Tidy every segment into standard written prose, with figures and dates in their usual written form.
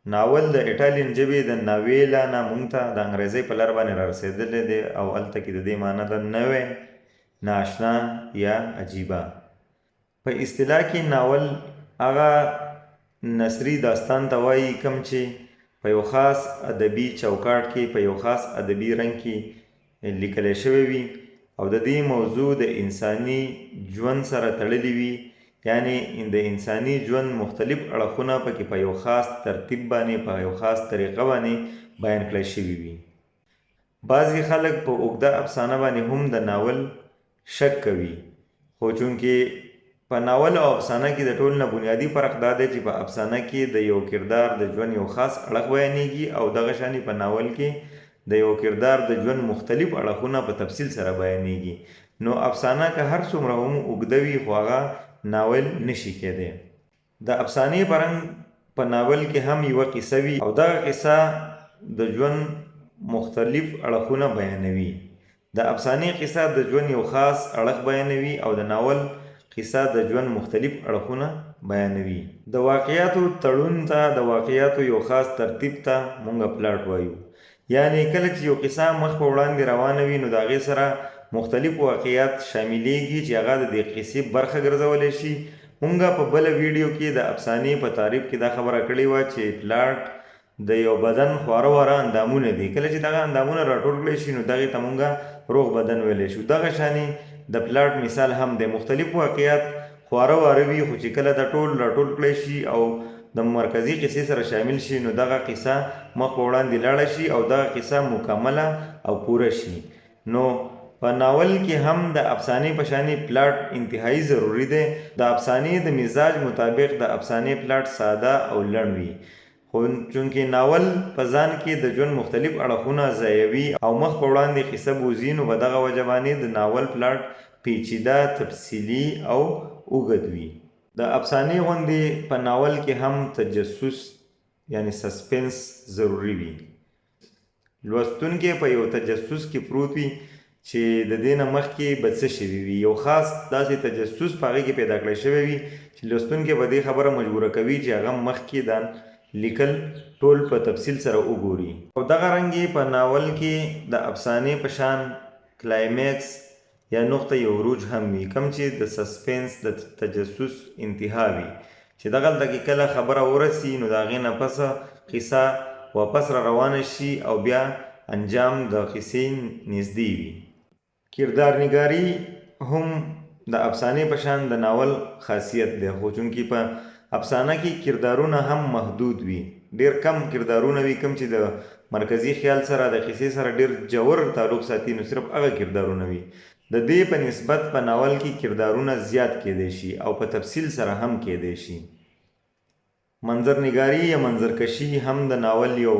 ناول د ايټالين ژبې د ناويلا نه مونږ ته د انګريزۍ په لار باندې رارسېدلی دی او هلته کې د دې معنی ده نوی، نااشنا يا عجيبه. په اصطلاح کې ناول هغه نثري داستان ته وايي کوم چې په یو خاص ادبي چوکاټ کې په یو خاص ادبي رنګ کې لیکل شوی وي او د دې موضوع د انساني ژوند سره تړلې وي، یعنې د انساني ژوند مختلف اړخونه پکې په یو خاص ترتیب باندې په یو خاص طریقه باندې بیان کړی شوي وي. بعضې خلک په اوږده افسانه باندې هم د ناول شک کوي، خو چونکې په ناول او افسانه کې د ټولو نه بنیادي فرق دا دی چې په افسانه کې د یو کردار د ژوند یو خاص اړخ بیانیږي او دغه شانې په ناول کې د یو کردار د ژوند مختلف اړخونه په تفصیل سره بیانیږي، نو افسانه که هر څومره هم اوږده وي خو هغه ناول نه شي کیدی. د افسانې په رنګ په ناول کې هم یوه قصه وي او دغه قصه د ژوند مختلف اړخونه بیانوي. د افسانې قصه د ژوند یو خاص اړخ بیانوي او د ناول قصه د ژوند مختلف اړخونه بیانوي. د واقعاتو تړون ته، د واقعاتو یو خاص ترتیب ته مونږ پلاټ وایو. یعنې کله چې یو قصه مخ په وړاندې روانه وي نو د هغې سره مختلف واقعات شاملیږي چې هغه د دې قصې برخه ګرځولی شي. مونږ په بله ویډیو کې د افسانې په تعریف کې دا خبره کړې وه چې پلاټ د یو بدن خواره واره اندامونه دي، کله چې دغه اندامونه راټول کړی شي نو دغې ته مونږ روغ بدن ویلی شو. دغه شانې د پلاټ مثال هم دی، مختلف واقعات خواره واره وي خو چې کله دا ټول راټول کړی شي او د مرکزي قصې سره شامل شي نو دغه قصه مخ په وړاندې لاړه شي او دغه قصه مکمله او پوره شي. نو په ناول کې هم د افسانې په شانې پلاټ انتهايي ضروري دی. د افسانې د مزاج مطابق د افسانې پلاټ ساده او لنډ وي خو چونکې ناول په ځان کې د ژوند مختلف اړخونه ځایوي او مخ په وړاندې قصه بوځي نو په دغه وجه باندې د ناول پلاټ پیچیده، تفصیلي او اوږد وي. د افسانې غوندې په ناول کې هم تجسس یعنې سسپنس ضروري وي. لوستونکی په یو تجسس کې پروت وي چې د دې نه مخکې به څه شوي وي، یو خاص داسې تجسس په هغې کې پیدا کړی شوی وي چې لوستونکی په دې خبره مجبوره کوي چې هغه مخکې دا لیکل ټول په تفصیل سره وګوري. او دغه رنګ یې په ناول کې د افسانې په شان کلایمکس یا نقطه عروج هم وي کوم چې د سسپنس د تجسس انتها وي چې دغلته کې کله خبره ورسي نو د هغې نه پس قصه واپس را روانه شي او بیا انجام د قصې نږدې وي. کردار نګاري هم د افسانې په شان د ناول خاصیت دی خو چونکې په افسانه کې کردارونه هم محدود وي ډېر کم کردارونه وي کوم چې د مرکزي خیال سره د قصې سره ډېر ژور تعلق ساتي نو صرف هغه کردارونه وي د دې په نسبت په ناول کې کردارونه زیات کېدای شي او په تفصیل سره هم کېدای شي. منظر نګاري یا منظر کشي هم د ناول یو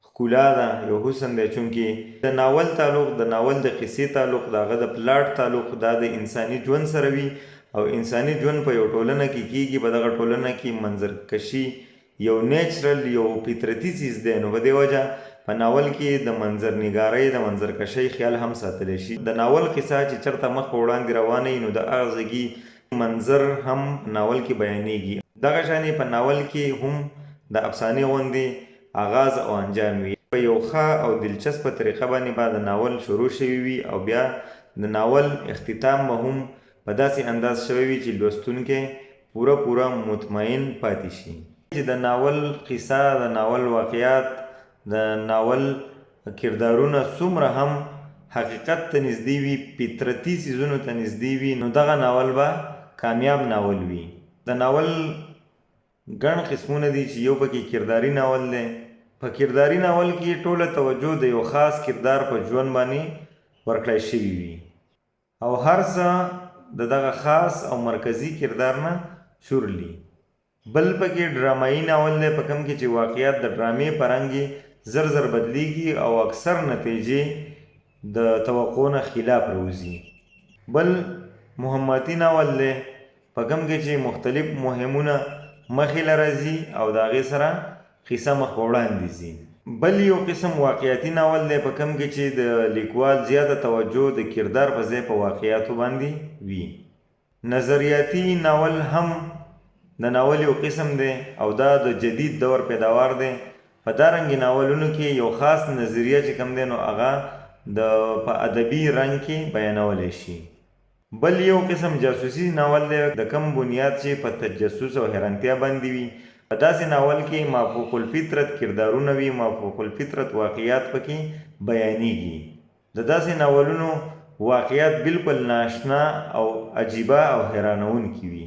ښکلا ده، یو حسن دی، چونکې د ناول تعلق، د ناول د قصې تعلق، د هغه د پلاټ تعلق دا د انساني ژوند سره وي او انساني ژوند په یو ټولنه کې کیږي، په دغه ټولنه کې منظر کشي یو نیچرل، یو فطرتي څیز دی، نو په دې وجه په ناول کې د منظر نګارۍ، د منظر کشۍ خیال هم ساتلی شي. د ناول قصه چې چرته مخ په وړاندې روانه وي نو د هغه ځګي منظر هم په ناول کې بیانیږي. دغه شانې په ناول کې هم د افسانې غوندې اغاز او انجام وي. په یو ښه او دلچسپه طریقه باندې به د ناول شروع شوې وي او بیا د ناول اختتام به هم په داسې انداز شوی وي چې لوستونکی پوره پوره مطمئن پاتې شي. چې د ناول قصه، د ناول واقعات، د ناول کردارونه څومره هم حقیقت ته نږدې وي، فطرتي څیزونو ته نږدې وي، نو دغه ناول به کامیاب ناول وي. د ناول ګڼ قسمونه دي چې یو پکې کرداري ناول دی. په کرداري ناول کې ټوله توجه د یو خاص کردار په ژوند باندې ورکړای شوي وي او هر څه د دغه خاص او مرکزي کردار نه چورلي. بل پکې ډرامايي ناول دی په کوم کې چې واقعیات د ډرامې په رنګ زر زر بدلیږي او اکثر نتیجې د توقع نه خلاف راوځي. بل مهماتي ناول دی په کوم کې چې مختلف مهمونه مخې له راځي او د هغې سره قصه مخ په وړاندې ځي. بل یو قسم واقعاتي ناول دی په کوم کې چې د لیکوال زیاته توجه د کردار په ځای په واقعاتو باندې وي. نظریاتي ناول هم د ناول یو قسم دی او دا د جدید دور پیداوار دی. په دا رنګې ناولونو کې یو خاص نظریه چې کوم دی نو هغه د په ادبي رنګ کې بیانولی شي. بل یو قسم جاسوسي ناول دی د کوم بنیاد چې په تجسس او حیرانتیا باندې وي. په داسې ناول کې مافوق الفطرت کردارونه وي، مافوق الفطرت واقعیات پکې بیانیږي. د داسې ناولونو واقعیات بالکل نااشنا او عجیبه او حیرانوونکي وي.